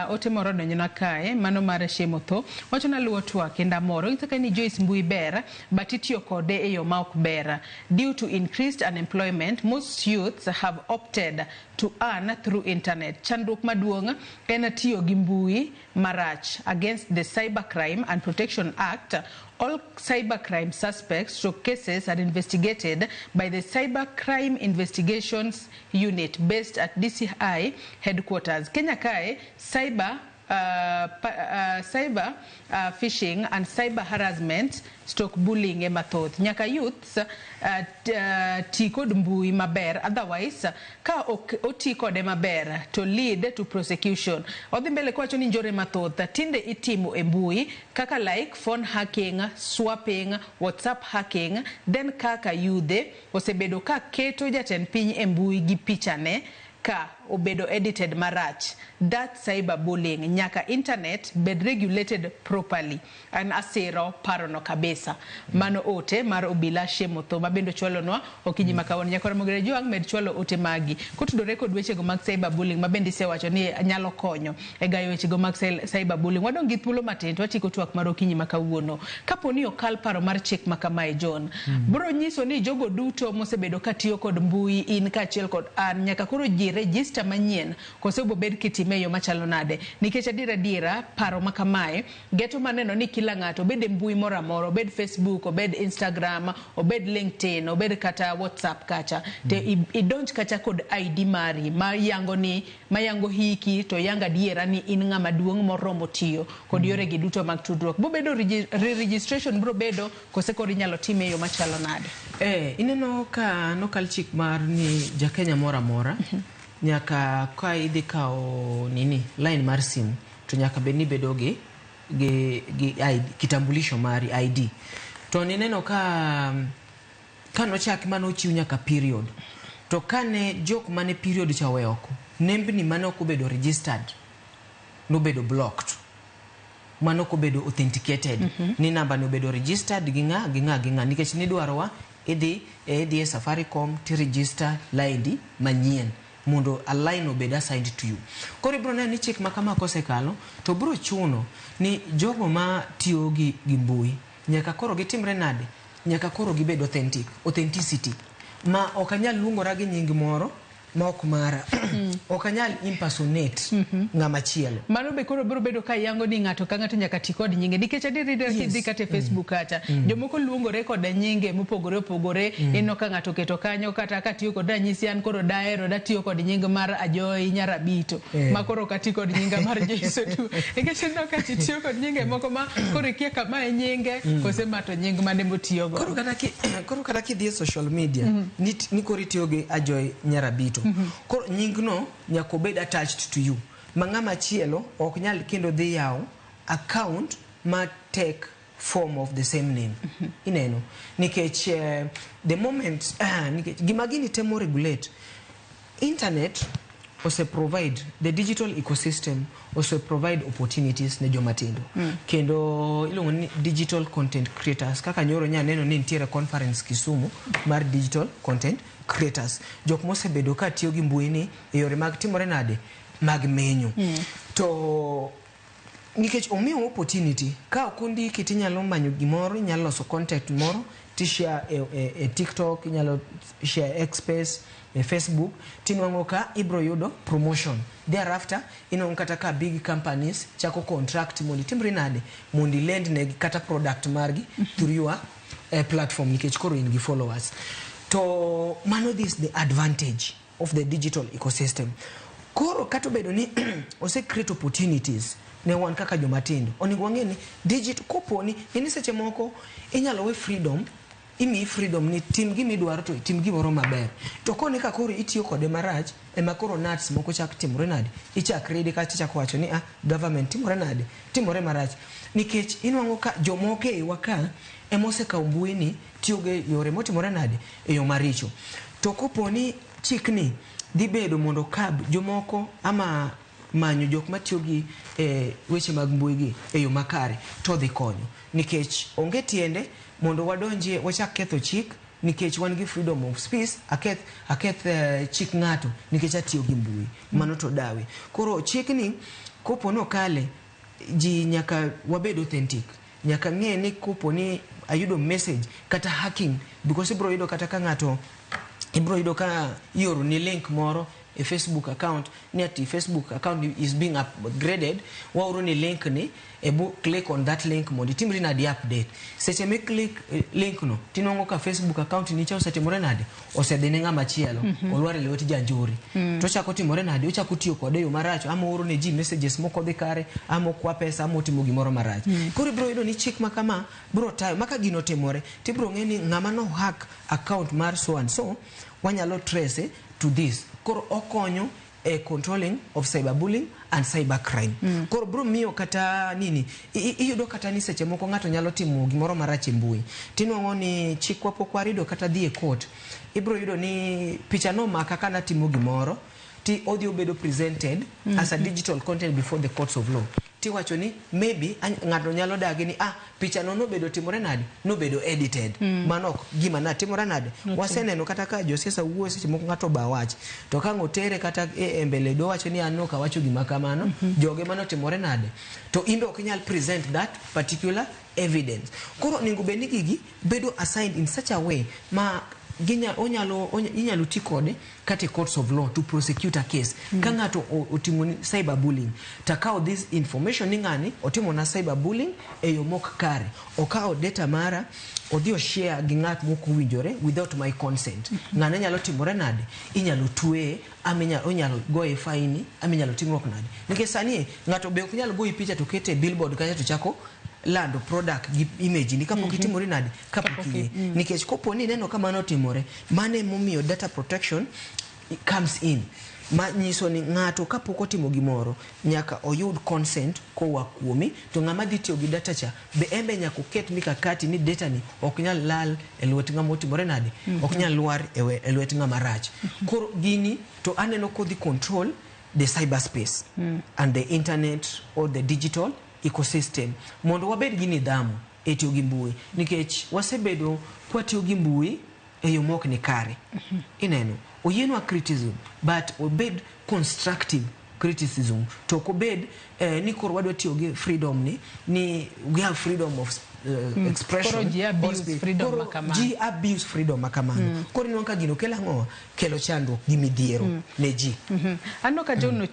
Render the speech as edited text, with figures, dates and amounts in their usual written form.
Ote moro odonjona kae, mano mar Shemotho. Wacho naluwo twak kendo amor. Onyisa kae ni Joyce mbui ber, but itiyo kode e yo ma ok ber. Due to increased unemployment, most youths have opted to earn through internet. Chandruok maduong' en tiyo gi mbui marach. Against the Cybercrime and Protection Act, all cybercrime suspects or cases are investigated by the Cybercrime Investigations Unit based at DCI headquarters. Kenya kae, cyber phishing and cyber harassment stroke bullying ema thoth. Nyaka youths ti kod mbui maber, otherwise ka ok oti kode maber to lead to prosecution. Odhi mbele kowacho ni njore mathoth tinde itimo e mbui kaka like phone hacking, swapping, WhatsApp hacking, then kaka yudhe osebedo ka keto jatend piny e mbui gi pichane ka obedo edited marach. That cyber bullying. Nyaka internet bed regulated properly. An asiro parono kabisa. Mano ote mar Obila Shemotho ma bende ochwalonwa okinyi ma kawuono. Nyakora Mogere Jwang' med chwalo ote magi. Kotudore kod wechego mag cyber bullying ma bende isewacho ni nyalo konyo e gayo wechego mag cyber bullying. Wadong' gi thuolo matin to watieko twak mar okinyi ma kawuono. Kapo ni okal paro mar chik ma kamae John, biro nyiso ni jogo duto mosebedo katiyo kod mbui in kaachiel kod an nyaka koro ji register manyien kose obobed kitime e yo machalo nade? Nikech adiera adiera paro ma kamae geto maneno ni kila ng'ato obed e mbui moro amora, obed Facebook, obed Instagram, obed LinkedIn, obed kata WhatsApp kacha, to idonj kacha kod ID mari ma yango ni mayango hiki to yango adiera ni in ng'ama duong' moromo tiyo kod yore gi duto mag tudruok. Bobedo re-registration biro bedo kose koro inyalo time e yo machalo nade? Ineno ka nokal chik mar ni ja Kenya moro amora nyaka ka idhi kawo nini line mar simu to nyaka bed ni bedo gi ID, kitambulisho mari ID. To nineno ka nochak manochiw nyaka period to kane jok mane period cha owe oko, nembni mane ok obedo registered nobedo blocked, mano ok obedo authenticated ni namba ni obedo registered gi ng'a gi ng'a gi ng'a, nikech nidwarowa idhi e Safaricom ti register line manyien mondo a line obed assigned to you. Koro ibiro neno ni chik ma kama kosekalo to biro chuno ni jogo ma tiyo gi mbui nyaka koro gitimre nade? Nyaka koro gibed authentic, authenticity ma ok anyal luongora gi nying moro ma ok mara, ok anyal impersonate ng'ama chielo. Mano be koro biro bedo ka yango ni ng'ato ka ng'ato nyaka ti kod nyinge, nikech adier adier kidhi kata e Facebook kacha, jomoko luongore kod nyinge mopogore opogore. Ineno ka ng'ato oketo kanyo kata katiyo kod ranyisi, an koro dahero datiyo kod nying mar Ajoy Nyarabito ma koro ok ati kod nyinga mar Joyce Odu, nikech ineno ka ji tiyo kod nyinge moko ma koro ikia kama e nyinge kose ma to nying mane motiyogo. Koro kata kidhi e social media ni koro itiyo gi Ajoy Nyarabito, koro nyingno nyaka obed attached to you ma ng'ama chielo ok nyal kendo dhi yawo account ma take form of the same name. Ineno nikech the moment nikech gima gini temo regulate, internet ose provide the digital ecosystem, ose provide opportunities ne joma tindo kendo iluongo ni digital content creators. Kaka nyoro nya neno ni nitiere conference Kisumu mar digital content creators, jok mosebedo ka tiyo gi mbui ni e yore mag timore nade mag menyo to nikech omiyo opportunity ka ok ondiki tinyalo manyo gimoro, inyalo loso content moro tishare e TikTok, inyalo share e Xspace, e Facebook, tinwang'o ka ibro yudo promotion. Thereafter inwang'o kata ka big companies chako contract mondo itimri nade mondo ilend negi kata product margi through your platform, nikech koro in gi followers. To mano this the advantage of the digital ecosystem. Koro kata obedo ni ose create opportunities ne wan kaka jomatindo, onego wang'e ni digit koponi ni seche moko inyalo we freedom, imiyi freedom ni tim gimidwaro to tim gimoro maber, to kone ka koro itiyo kode marach ema koro nuts moko chak timore nade, ichak ridi kacha ichako wacho ni ah, government timore nade, timore marach, nikech inwang'o ka jomoko e iwa ka ema osekawo mbui ni tiyo go e yore motimore nade, e yo maricho. To koponi chikni dhi bedo mondo kab jomoko ama manyo jok matiyo gi weche mag mbui gi e yo makare to dhi konyo, nikech onge tiende mondo wadonjie wachak ketho chik nikech wan gi freedom of speech, aketh chik ng'ato nikech atiyo gi mbui mano to dawe. Koro chikni Kopo nokale, ji nyaka wabed authentic. Nyaka ng'e ni kopo ni ayudo message kata hacking, because ibro yudo kata ka ng'ato, ibro yudo ka ioro ni link moro e Facebook account ni ati Facebook account is being upgraded, waoro ni link ni ebu click on that link mondo itimri nadi update. Seche mi click link no, tinwang'o ka Facebook account ni cha osetimore nade, osedhi ne ng'ama chielo, olwar e lwet janjore, to ochako timore nade, ochako tiyo kode e yo marach, ama ooro ne ji messages mok odhi kare, ama okwa pesa, ama otimo gimoro marach. Koro ibiro yudo ni chik ma kama biro tayo maka gino otimore, tibiro ng'e ni ng'ama no hack account mar so and so, wanyalo trace to this. Koro okonyo e controlling of cyberbullying and cybercrime. Koro biro miyo kata nini, iyudo kata ni seche moko ng'ato nyalo timo gimoro marach e mbui, tinwang'o ni chikwa pok warido kata dhi e court. Ibiro yudo ni picha no maka ka natimo gimoro, ti odhi obedo presented as a digital content before the courts of law, tiwacho ni maybe ng'ato nyalo dagi ni ah, picha no nobedo timore nade, nobedo edited, mano ok gima natimore nade. Waseneno kata ka josiasa wuoyo, seche moko ng'ato ba wach to ka ang' otere kata e mbele do wacho ni an nok awacho gima kamano, joge manotimore nade, to in be ok inyal present that particular evidence. Koro onego bed ni gigi bedo assigned in such a way ma inyalo ti kode kata e courts of law to prosecute a case. Ka ng'ato otimo ni cyberbullying, takawo this information ni ng'ani otimo na cyberbullying e yo mok kare, okawo data mara, odhi oshare gi ng'at mok owinjore without my consent, ng'ane nyalo timore nade, inyalo tweye ama onyalo goye faini ama inyalo timruok nade, nikech sani ng'ato be ok nyal goyi picha to kete e billboard kacha to chako lando product gi image ni kapok itimori nade, kapok iyie. Nikech kopo ni ineno ka mano otimore, mano emomiyo data protection comes in, ma nyiso ni ng'ato kapok otimo gimoro nyaka oyud consent koa kuomi, to ng'ama dhi tiyo gi data cha be en be nyaka oket mikakati ni data ni ok nyal lal e lwet ng'ama otimore nade, ok nyal lwar e lwet ng'ama rach. Koro gini to aneno kodhi control the cyberspace and the internet or the digital ecosystem mondo wabed gi nidhamu e tiyo gi mbui, nikech wasebedo kwatiyo gi mbui e yo mok ni kare. Ineno oyienwa criticism, but obed constructive criticism, to ok obed ni koro wadwa tiyo gi freedom ni we have freedom of expression. Koro ji abuse or speech. freedom Koro makamano. ji abuse freedom makamano. Koro inwang'o ka gino kelo ang'o? Kelo chandruok gi midhiero ne ji. Aneno ka John.